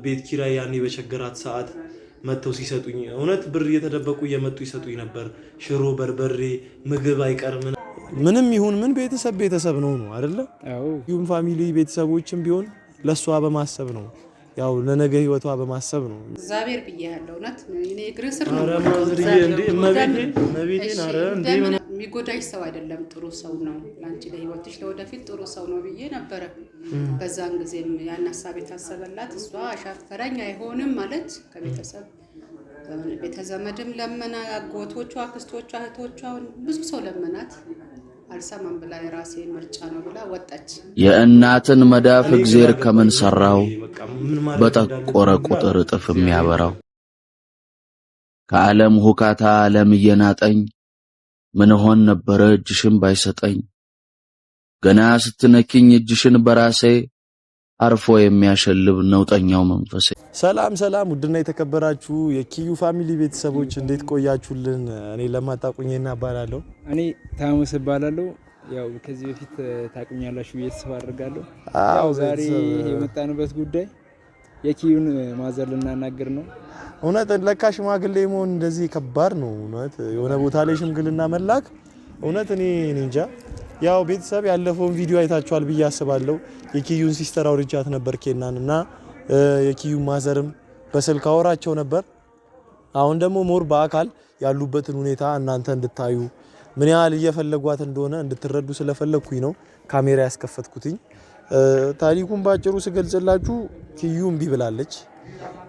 ቤት ኪራይ ያኔ በቸገራት ሰዓት መጥተው ሲሰጡኝ እውነት ብር እየተደበቁ እየመጡ ይሰጡኝ ነበር። ሽሮ፣ በርበሬ፣ ምግብ አይቀርም። ምንም ይሁን ምን ቤተሰብ ቤተሰብ ነው ነው አይደለ? ይሁን family ቤተሰቦችም ቢሆን ለእሷ በማሰብ ነው፣ ያው ለነገ ህይወቷ በማሰብ ነው። እግዚአብሔር ብያለሁ። እውነት እኔ እግር ስር ነው። ኧረ ማዘርዬ እንዴ እመቤቴ እመቤቴን ኧረ እንዴ የሚጎዳሽ ሰው አይደለም፣ ጥሩ ሰው ነው። ለአንቺ ለህይወትሽ ለወደፊት ጥሩ ሰው ነው ብዬ ነበረ። በዛን ጊዜም ያን ሀሳብ የታሰበላት እሷ አሻፈረኝ አይሆንም ማለት ከቤተሰብ ቤተዘመድም ለመና፣ አጎቶቿ፣ አክስቶቿ፣ እህቶቿ ብዙ ሰው ለመናት። አልሰማም ብላ የራሴ ምርጫ ነው ብላ ወጣች። የእናትን መዳፍ እግዜር ከምን ሰራው በጠቆረ ቁጥር እጥፍ የሚያበራው ከዓለም ሁካታ ዓለም እየናጠኝ ምን ሆን ነበረ እጅሽን ባይሰጠኝ ገና ስትነኪኝ እጅሽን በራሴ አርፎ የሚያሸልብ ነውጠኛው መንፈሴ። ሰላም ሰላም፣ ውድና የተከበራችሁ የኪዩ family ቤተሰቦች እንዴት ቆያችሁልን? እኔ ለማታውቁኝ ና እባላለሁ። እኔ ታሙስ እባላለሁ። ያው ከዚህ በፊት ታውቁኛላችሁ ብዬ ተስፋ አድርጋለሁ። አዎ ዛሬ የመጣንበት ጉዳይ የኪዩን mother ልናናግር ነው። እውነት ለካ ሽማግሌ መሆን እንደዚህ ከባድ ነው። እውነት የሆነ ቦታ ላይ ሽምግልና መላክ እውነት እኔ እንጃ። ያው ቤተሰብ ያለፈውን ቪዲዮ አይታችኋል ብዬ አስባለሁ። የኪዩን sister አውርቻት ነበር ኬናን እና የኪዩን mother ም በስልክ አወራቸው ነበር። አሁን ደግሞ more በአካል ያሉበትን ሁኔታ እናንተ እንድታዩ ምን ያህል እየፈለጓት እንደሆነ እንድትረዱ ስለፈለግኩኝ ነው ካሜራ ያስከፈትኩትኝ። ታሪኩን ባጭሩ ስገልጽላችሁ ኪዩ እምቢ ብላለች።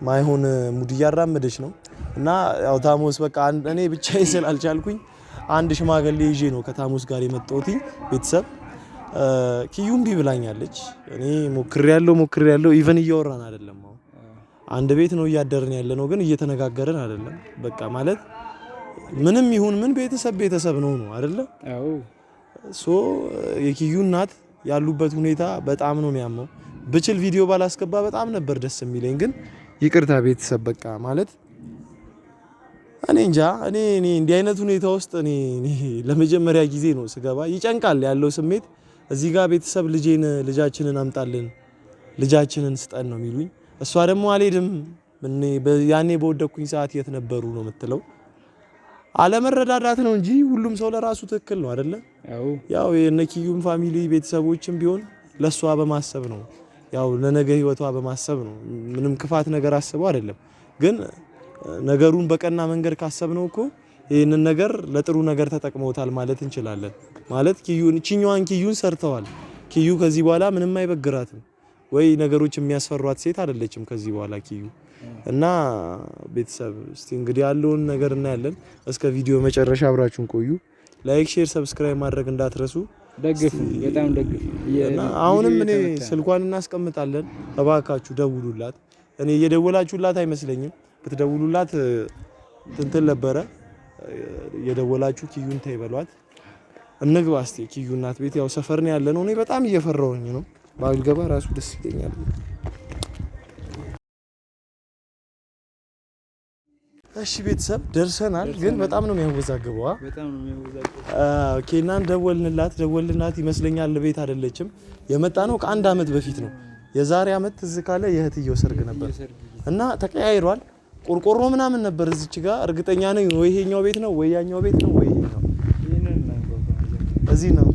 ማይሆን mood እያራመደች ነው እና ያው ታሞስ በቃ እኔ ብቻዬን ስላልቻልኩኝ አንድ ሽማግሌ ይዤ ነው ከታሞስ ጋር የመጣሁት። ቤተሰብ ኪዩ እምቢ ብላኛለች። እኔ ሞክሬያለሁ ሞክሬያለሁ even እያወራን አይደለም። አሁን አንድ ቤት ነው እያደርን ያለ ነው፣ ግን እየተነጋገርን አይደለም። በቃ ማለት ምንም ይሁን ምን ቤተሰብ ቤተሰብ ነው ነው አይደለ? So የኪዩ እናት ያሉበት ሁኔታ በጣም ነው የሚያመው። ብችል ቪዲዮ ባላስገባ በጣም ነበር ደስ የሚለኝ፣ ግን ይቅርታ ቤተሰብ በቃ ማለት እኔ እንጃ። እኔ እኔ እንዲህ አይነት ሁኔታ ውስጥ እኔ ለመጀመሪያ ጊዜ ነው ስገባ፣ ይጨንቃል ያለው ስሜት። እዚህ ጋር ቤተሰብ ልጄን ልጃችንን አምጣልን ልጃችንን ስጠን ነው የሚሉኝ። እሷ ደግሞ አልሄድም፣ ያኔ በወደኩኝ ሰዓት የት ነበሩ ነው የምትለው። አለመረዳዳት ነው እንጂ ሁሉም ሰው ለራሱ ትክክል ነው አይደለ? ያው የነኪዩም family ቤተሰቦችም ቢሆን ለሷ በማሰብ ነው፣ ያው ለነገ ህይወቷ በማሰብ ነው። ምንም ክፋት ነገር አስበው አይደለም። ግን ነገሩን በቀና መንገድ ካሰብነው እኮ ይህንን ነገር ለጥሩ ነገር ተጠቅመውታል ማለት እንችላለን። ማለት ኪዩን ቺኛዋን ኪዩን ሰርተዋል። ኪዩ ከዚህ በኋላ ምንም አይበግራትም ወይ ነገሮች የሚያስፈሯት ሴት አይደለችም ከዚህ በኋላ ኪዩ። እና ቤተሰብ እስቲ እንግዲህ ያለውን ነገር እናያለን። እስከ ቪዲዮ መጨረሻ አብራችሁን ቆዩ። Like፣ share፣ subscribe ማድረግ እንዳትረሱ። ደግፉ፣ በጣም ደግፉ። እና አሁንም እኔ ስልኳን እናስቀምጣለን። እባካችሁ ደውሉላት። እኔ እየደወላችሁላት አይመስለኝም። ብትደውሉላት ትንትን ነበረ። እየደወላችሁ ኪዩን ተይ በሏት። እንግባ እስቲ ኪዩ እናት ቤት። ያው ሰፈር ነው ያለ ነው። እኔ በጣም እየፈራሁኝ ነው። ባልገባ ራሱ ደስ ይለኛል። እሺ ቤተሰብ ደርሰናል። ግን በጣም ነው የሚያወዛግበው። ኬናን ደወልንላት ደወልንላት ይመስለኛል ቤት አይደለችም። የመጣ ነው ከአንድ አመት በፊት ነው። የዛሬ አመት ትዝ ካለ የእህትየው ሰርግ ነበር እና ተቀያይሯል። ቆርቆሮ ምናምን ነበር እዚች ጋር እርግጠኛ ነኝ ወይ ይሄኛው ቤት ነው ወይ ያኛው ቤት ነው ወይ ይሄኛው እዚህ ነው።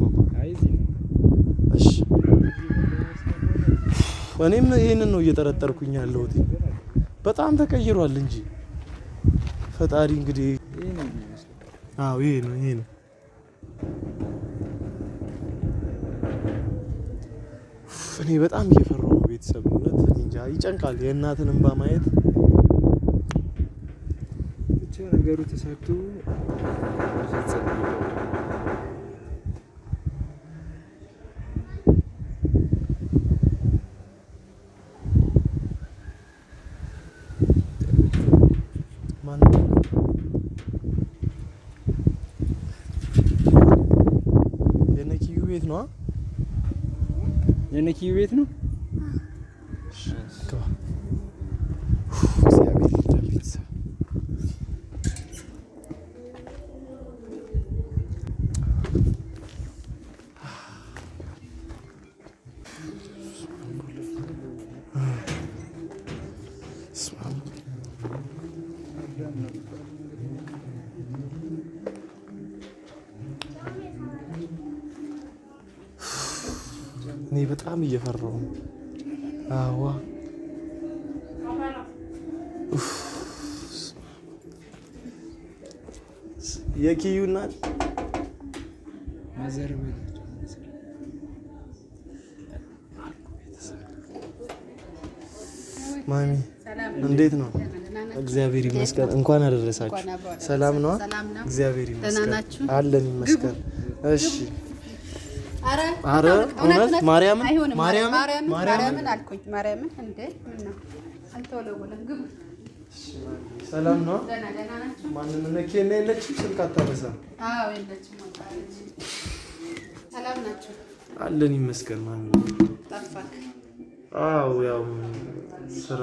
እሺ እኔም ይሄንን ነው እየጠረጠርኩኝ ያለሁት። በጣም ተቀይሯል እንጂ ፈጣሪ እንግዲህ አዎ ይሄ ነው ይሄ ነው። እኔ በጣም እየፈራሁ ነው ቤተሰብ፣ እውነት እንጃ ይጨንቃል። የእናትን እንባ ማየት ብቻ ነገሩ ተሳክቶ የነኪዩ ቤት ነው። የነኪዩ ቤት ነው። እኔ በጣም እየፈራሁ ነው። አዋ የኪዩ እናት ማሚ እንዴት ነው? እግዚአብሔር ይመስገን። እንኳን አደረሳችሁ። ሰላም ነው? እግዚአብሔር ይመስገን አለን ይመስገን። እሺ አረ እውነት ማርያምን ማርያምን ማርያምን አልኩኝ። ማርያምን እንዴ ምን ነው አልተወለወለም። ግቡ። ሰላም ነው? ማንም ነኬና የለችም፣ ስልክ አታነሳም። አዎ የለችም፣ ወጣለች። ሰላም ናችሁ? አለን ይመስገን። ማሚ ጠፋክ? አዎ ያው ስራ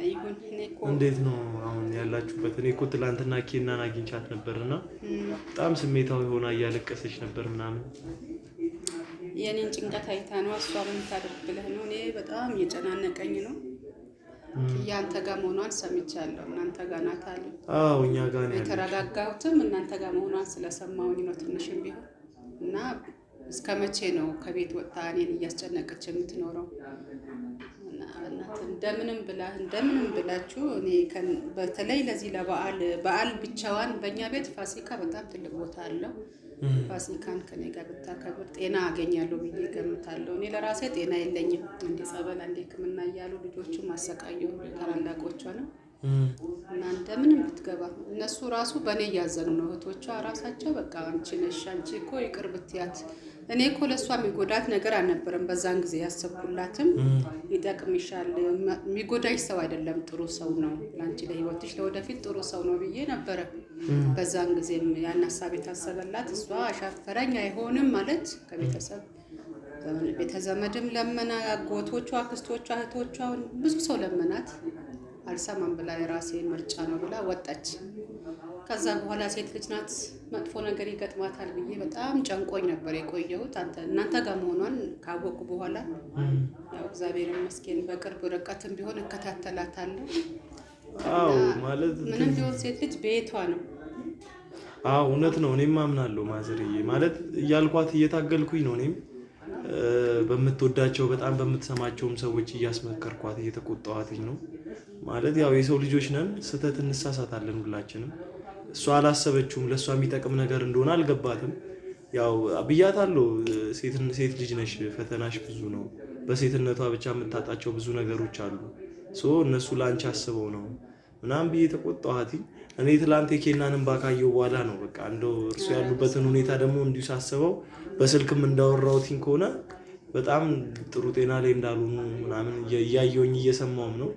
ይሁን። እኔ እኮ እንዴት ነው አሁን ያላችሁበት? እኔ እኮ ትላንትና ኬናን አግኝቻት ነበርና በጣም ስሜታዊ ሆና እያለቀሰች ነበር ምናምን። የኔን ጭንቀት አይታ ነው እሷ ምን ታደርግ ብለህ ነው። እኔ በጣም እየጨናነቀኝ ነው። እናንተ ጋር መሆኗን ሰምቻለሁ። እናንተ ጋር ናት አሉ። አዎ እኛ ጋር ነው ያለችው። የተረጋጋሁትም እናንተ ጋር መሆኗን ስለሰማሁኝ ነው ትንሽም ቢሆን እና እስከ መቼ ነው ከቤት ወጥታ እኔን እያስጨነቀች የምትኖረው? እና በእናትህ እንደምንም ብላ እንደምንም ብላችሁ እኔ በተለይ ለዚህ ለበዓል በዓል ብቻዋን በእኛ ቤት ፋሲካ በጣም ትልቅ ቦታ አለው። ፋሲካን ከኔ ጋር ብታከብር ጤና አገኛለሁ ብዬ ገምታለሁ። እኔ ለራሴ ጤና የለኝም። አንዴ ጸበል፣ አንዴ ሕክምና እያሉ ልጆቹም አሰቃየሁ ታላላቆቿንም እና እንደምንም ብትገባ እነሱ ራሱ በእኔ እያዘኑ ነው። እህቶቿ ራሳቸው በቃ አንቺ ነሽ አንቺ እኮ ይቅር ብትያት እኔ እኮ ለእሷ የሚጎዳት ነገር አልነበረም። በዛን ጊዜ ያሰብኩላትም ይጠቅምሻል፣ የሚጎዳሽ ሰው አይደለም፣ ጥሩ ሰው ነው ለአንቺ ለህይወትሽ ለወደፊት ጥሩ ሰው ነው ብዬ ነበረ። በዛን ጊዜም ያን ሀሳብ የታሰበላት እሷ አሻፈረኝ አይሆንም ማለት ከቤተሰብ ቤተዘመድም ለመና፣ አጎቶቿ፣ አክስቶቿ፣ እህቶቿ ብዙ ሰው ለመናት። አልሰማም ብላ የራሴ ምርጫ ነው ብላ ወጣች። ከዛ በኋላ ሴት ልጅ ናት መጥፎ ነገር ይገጥማታል ብዬ በጣም ጨንቆኝ ነበር የቆየሁት። እናንተ ጋር መሆኗን ካወቁ በኋላ ያው እግዚአብሔር ይመስገን በቅርብ ርቀትም ቢሆን እከታተላታለሁ። አዎ ማለት ምንም ቢሆን ሴት ልጅ ቤቷ ነው። አዎ እውነት ነው። እኔም አምናለሁ ማዘርዬ፣ ማለት እያልኳት እየታገልኩኝ ነው። እኔም በምትወዳቸው በጣም በምትሰማቸውም ሰዎች እያስመከርኳት እየተቆጣኋትኝ ነው። ማለት ያው የሰው ልጆች ነን፣ ስህተት እንሳሳታለን ሁላችንም። እሷ አላሰበችውም፣ ለእሷ የሚጠቅም ነገር እንደሆነ አልገባትም። ያው ብያታለሁ፣ ሴት ልጅ ነሽ፣ ፈተናሽ ብዙ ነው። በሴትነቷ ብቻ የምታጣቸው ብዙ ነገሮች አሉ። so እነሱ ለአንቺ አስበው ነው ምናምን ብዬ ተቆጣኋትኝ። እኔ ትላንት የኬናን እንባ ካየሁ በኋላ ነው በቃ እንደው እርሱ ያሉበትን ሁኔታ ደግሞ እንዲሁ ሳስበው በስልክም እንዳወራሁትኝ ከሆነ በጣም ጥሩ ጤና ላይ እንዳልሆኑ ምናምን እያየሁኝ እየሰማሁም ነው።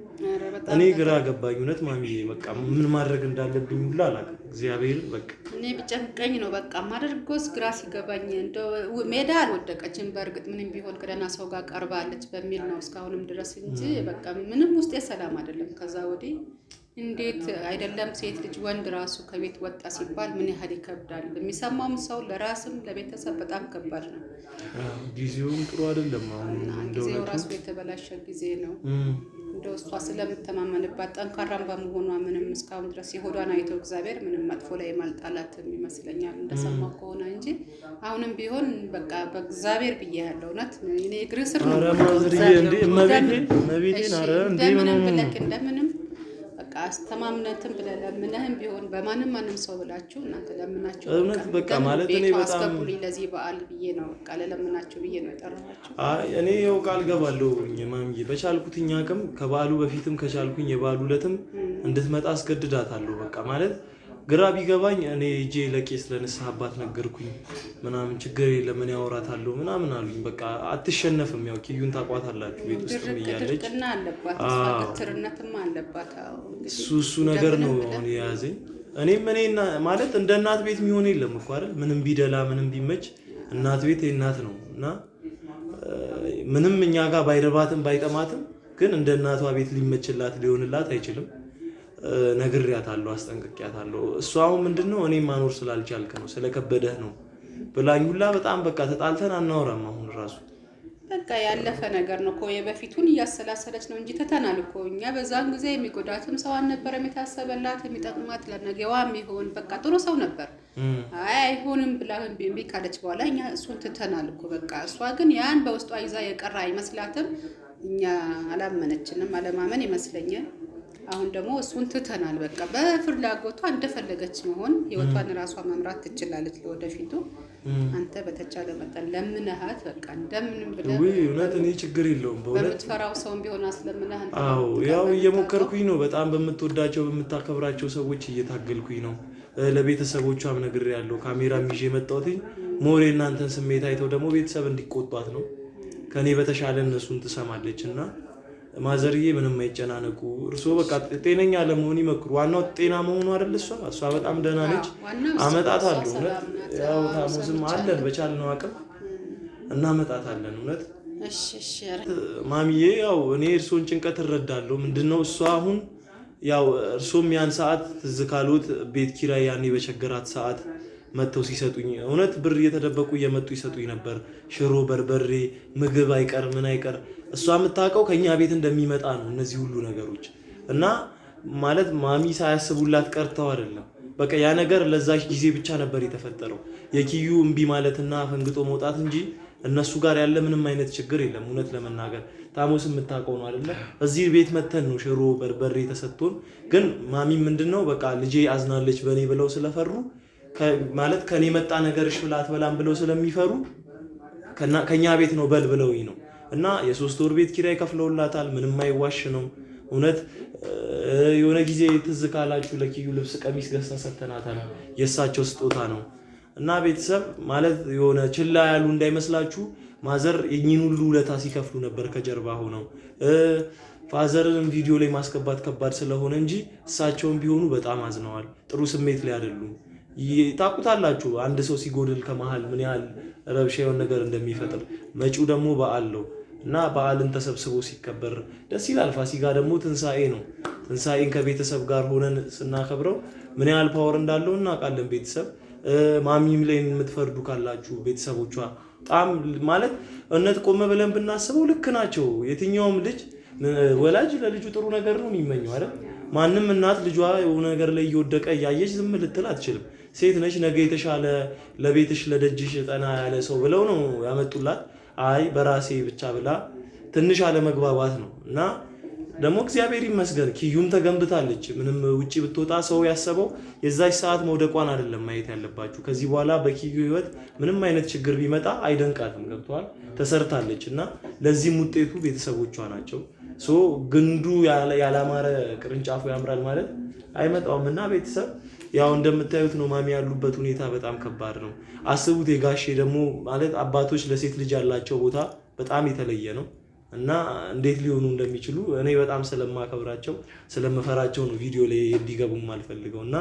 እኔ ግራ ገባኝ እውነት ማሚዬ፣ በቃ ምን ማድረግ እንዳለብኝ ሁላ አላውቅም። እግዚአብሔር በቃ እኔ ቢጨንቀኝ ነው በቃ ማደርጎስ ግራ ሲገባኝ እንደው ሜዳ አልወደቀችም። በእርግጥ ምንም ቢሆን ከደህና ሰው ጋር ቀርባለች በሚል ነው እስካሁንም ድረስ እንጂ በቃ ምንም ውስጤ ሰላም አይደለም። ከዛ ወዲህ እንዴት አይደለም ሴት ልጅ ወንድ ራሱ ከቤት ወጣ ሲባል ምን ያህል ይከብዳል። የሚሰማውም ሰው ለራስም ለቤተሰብ በጣም ከባድ ነው። ጊዜውም ጥሩ አይደለም። አሁን ጊዜው ራሱ የተበላሸ ጊዜ ነው። እንደው እሷ ስለምተማመንባት ጠንካራም በመሆኗ ምንም እስካሁን ድረስ የሆዷን አይቶ እግዚአብሔር ምንም መጥፎ ላይ ማልጣላትም ይመስለኛል እንደሰማው ከሆነ እንጂ አሁንም ቢሆን በቃ በእግዚአብሔር ብዬ ያለው እውነት እኔ እግር ስር ነው። እንደምንም ብለክ እንደምንም በቃ አስተማምነትም ብለህ ለምነህም ቢሆን በማንም ማንም ሰው ብላችሁ እናንተ ለምናችሁ እውነት በቃ ማለት እኔ በጣም አስገቡልኝ ለዚህ በዓል ብዬ ነው በቃ ለለምናችሁ ብዬ ነው የጠራኋችሁ። አይ እኔ ይኸው ቃል ገባለሁ ማሚዬ፣ በቻልኩትኝ አቅም ከበዓሉ በፊትም ከቻልኩኝ የበዓሉ ዕለትም እንድትመጣ አስገድዳታለሁ። በቃ ማለት ግራ ቢገባኝ እኔ እጄ ለቄስ ለንስሐ አባት ነገርኩኝ ምናምን፣ ችግር የለም እኔ አወራታለሁ ምናምን አሉኝ። በቃ አትሸነፍም፣ ያው ኪዩን ታቋታላችሁ ቤት ውስጥም እያለች ድርቅና አለባት፣ እሷ ግትርነትም አለባት። አዎ እንግዲህ እሱ ነገር ነው አሁን የያዘኝ። እኔም እኔ ማለት እንደ እናት ቤት የሚሆን የለም እኮ አይደል? ምንም ቢደላ ምንም ቢመች እናት ቤት የእናት ነው እና ምንም እኛ ጋር ባይረባትም ባይጠማትም ግን እንደ እናቷ ቤት ሊመችላት ሊሆንላት አይችልም። ነግሬያታለሁ፣ አስጠንቅቄያታለሁ። እሷ አሁን ምንድነው እኔ ማኖር ስላልቻልክ ነው ስለከበደህ ነው ብላኝ ሁላ በጣም በቃ ተጣልተን አናወራም። አሁን ራሱ በቃ ያለፈ ነገር ነው እኮ፣ የበፊቱን እያሰላሰለች ነው እንጂ ትተናል እኮ እኛ። በዛን ጊዜ የሚጎዳትም ሰው አልነበረም የታሰበላት፣ የሚጠቅማት ለነገዋ የሚሆን በቃ ጥሩ ሰው ነበር። አይ አይሆንም ብላ እምቢ ካለች በኋላ እኛ እሱን ትተናል እኮ በቃ። እሷ ግን ያን በውስጧ ይዛ የቀረ አይመስላትም። እኛ አላመነችንም፣ አለማመን ይመስለኛል። አሁን ደግሞ እሱን ትተናል። በቃ በፍላጎቷ እንደፈለገች መሆን፣ ህይወቷን ራሷ መምራት ትችላለች ለወደፊቱ። አንተ በተቻለ መጠን ለምነሃት በቃ እንደምንም ብለህ ውይ እውነት እኔ ችግር የለውም በእውነት። በምትፈራው ሰውም ቢሆን አስለምነህ አንተ አዎ ያው እየሞከርኩኝ ነው። በጣም በምትወዳቸው በምታከብራቸው ሰዎች እየታገልኩኝ ነው። ለቤተሰቦቿም ነግሬያለሁ። ካሜራም ይዤ የመጣሁትኝ more የእናንተን ስሜት አይተው ደግሞ ቤተሰብ እንዲቆጧት ነው። ከእኔ በተሻለ እነሱን ትሰማለች እና ማዘርዬ ምንም አይጨናነቁ። እርስዎ በቃ ጤነኛ ለመሆን ይመክሩ። ዋናው ጤና መሆኑ አይደል? እሷ በጣም ደህና ነች። ዋናው እሱ አመጣታለሁ። እሷ እውነት ሰላም ናት። ያው አዎ፣ ታሞስም ሰምቻለሁ። አለን፣ በቻልነው አቅም እናመጣታለን። እውነት እሺ እሺ፣ ኧረ ማሚዬ ያው እኔ እርስዎን ጭንቀት እረዳለሁ። ምንድነው እሷ አሁን ያው እርሶም ያን ሰዓት ትዝ ካሉት ቤት ኪራይ ያኔ በቸገራት ሰዓት መጥተው ሲሰጡኝ እውነት ብር እየተደበቁ እየመጡ ይሰጡኝ ነበር። ሽሮ፣ በርበሬ፣ ምግብ አይቀር ምን አይቀር፣ እሷ የምታውቀው ከኛ ቤት እንደሚመጣ ነው እነዚህ ሁሉ ነገሮች። እና ማለት ማሚ ሳያስቡላት ቀርተው አይደለም። በቃ ያ ነገር ለዛች ጊዜ ብቻ ነበር የተፈጠረው። የኪዩ እምቢ ማለትና ፈንግጦ መውጣት እንጂ እነሱ ጋር ያለ ምንም አይነት ችግር የለም። እውነት ለመናገር ታሞስ የምታውቀው ነው አይደለ? እዚህ ቤት መተን ነው ሽሮ በርበሬ ተሰጥቶን። ግን ማሚ ምንድነው በቃ ልጄ አዝናለች በእኔ ብለው ስለፈሩ፣ ማለት ከኔ መጣ ነገርሽ ብላ አትበላም ብለው ስለሚፈሩ ከኛ ቤት ነው በል ብለውኝ ነው። እና የ3 ወር ቤት ኪራይ ከፍለውላታል። ምንም አይዋሽ ነው እውነት። የሆነ ጊዜ ትዝ ካላችሁ ለኪዩ ልብስ ቀሚስ ገዝተን ሰጥተናታል። የእሳቸው ስጦታ ነው። እና ቤተሰብ ማለት የሆነ ችላ ያሉ እንዳይመስላችሁ፣ ማዘር የኝን ሁሉ ውለታ ሲከፍሉ ነበር ከጀርባ ሆነው። Father ንም ቪዲዮ ላይ ማስገባት ከባድ ስለሆነ እንጂ እሳቸውም ቢሆኑ በጣም አዝነዋል። ጥሩ ስሜት ላይ አይደሉም። ታውቁታላችሁ፣ አንድ ሰው ሲጎድል ከመሀል ምን ያህል ረብሻ የሆነ ነገር እንደሚፈጥር። መጪው ደግሞ በዓል ነው እና በዓልን ተሰብስቦ ሲከበር ደስ ይላል። ፋሲካ ደግሞ ትንሣኤ ነው። ትንሣኤን ከቤተሰብ ጋር ሆነን ስናከብረው ምን ያህል power እንዳለው እናውቃለን። ቤተሰብ ማሚም ላይ የምትፈርዱ ካላችሁ ቤተሰቦቿ በጣም ማለት እውነት ቆመ ብለን ብናስበው ልክ ናቸው። የትኛውም ልጅ ወላጅ ለልጁ ጥሩ ነገር ነው የሚመኘው አይደል? ማንም እናት ልጇ የሆነ ነገር ላይ እየወደቀ እያየች ዝም ልትል አትችልም። ሴት ነች፣ ነገ የተሻለ ለቤትሽ ለደጅሽ ጠና ያለ ሰው ብለው ነው ያመጡላት። አይ በራሴ ብቻ ብላ ትንሽ አለመግባባት ነው። እና ደግሞ እግዚአብሔር ይመስገን ኪዩም ተገንብታለች። ምንም ውጪ ብትወጣ ሰው ያሰበው የዛች ሰዓት መውደቋን አይደለም ማየት ያለባችሁ። ከዚህ በኋላ በኪዩ ሕይወት ምንም አይነት ችግር ቢመጣ አይደንቃትም። ገብተዋል፣ ተሰርታለች እና ለዚህም ውጤቱ ቤተሰቦቿ ናቸው። So ግንዱ ያላማረ ቅርንጫፉ ያምራል ማለት አይመጣውም። እና ቤተሰብ ያው እንደምታዩት ነው። ማሚ ያሉበት ሁኔታ በጣም ከባድ ነው። አስቡት። የጋሼ ደግሞ ማለት አባቶች ለሴት ልጅ ያላቸው ቦታ በጣም የተለየ ነው እና እንዴት ሊሆኑ እንደሚችሉ እኔ በጣም ስለማከብራቸው ስለምፈራቸው ነው ቪዲዮ ላይ እንዲገቡ የማልፈልገው። እና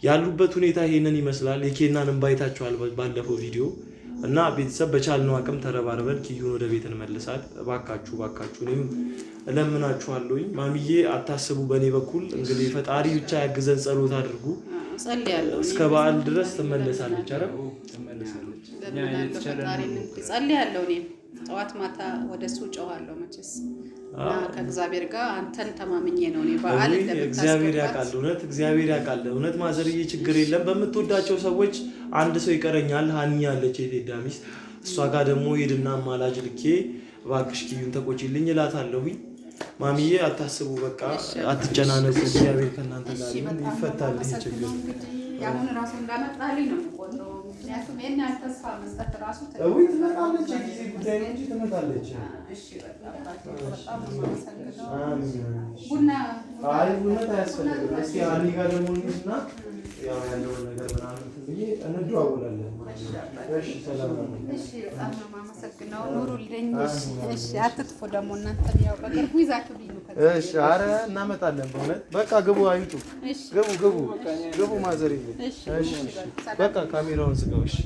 ያሉበት ሁኔታ ይሄንን ይመስላል። የኬናን እንባ አይታችኋል ባለፈው ቪዲዮ። እና ቤተሰብ በቻልነው አቅም ተረባርበን ኪዩን ወደ ቤት እንመልሳት። እባካችሁ እባካችሁ እኔም እለምናችኋለሁኝ። ማሚዬ አታስቡ፣ በእኔ በኩል እንግዲህ ፈጣሪ ብቻ ያግዘን፣ ጸሎት አድርጉ። ጸልያለሁ። እስከ በዓል ድረስ ትመለሳለች። አረ ትመለሳለች። እኛ እለምናለሁ የተቻለንን ፈጣሪን፣ ጸልያለሁ። እኔም ጠዋት ማታ ወደ እሱ እጮኻለሁ መቼስ፣ እና ከእግዚአብሔር ጋር አንተን ተማምኜ ነው እኔ በዓል ውይ፣ እግዚአብሔር እንደምታስገባት። ያውቃል። እውነት እግዚአብሔር ያውቃል። እውነት ማዘርዬ ችግር የለም። በምትወዳቸው ሰዎች አንድ ሰው ይቀረኛል። ሀኒ ያለች የቴዳ ሚስት፣ እሷ ጋር ደግሞ ሄድና አማላጅ ልኬ እባክሽ ኪዩን ተቆጪልኝ እላታለሁኝ። ማሚዬ አታስቡ፣ በቃ አትጨናነቁ። እግዚአብሔር ከእናንተ ጋር ይሁን። ይፈታል ይህ ችግር። እንግዲህ አሁን ራሱ እንዳመጣልኝ ነው የምቆጥረው። ምክንያቱም ይሄን ያህል ተስፋ መስጠት ራሱ ውይ ትመጣለች፣ የጊዜ ጉዳይ ነው እንጂ ትመጣለች። እሺ፣ በጣም በጣም ነው የማመሰግነው። አሜን። ቡና አይ እውነት አያስፈልግም። እስኪ ሀኒ ጋር ደግሞ እንሂድና ያው ያለውን ነገር ምናምን እንትን ብዬ እንደዋወላለን። እሺ ሰላም ነው። እሺ፣ በጣም ነው የማመሰግነው። ኑሩልኝ። እሺ፣ እሺ፣ አትጥፉ ደግሞ እናንተም ያው በቅርቡ ይዛችሁልኝ ነው ከዚህ። እሺ፣ አረ እናመጣለን በእውነት። በቃ ግቡ፣ አይውጡ። እሺ ግቡ፣ ግቡ፣ ግቡ ማዘርዬ። እሺ እሺ፣ በቃ ካሜራውን ዝጋው። እሺ።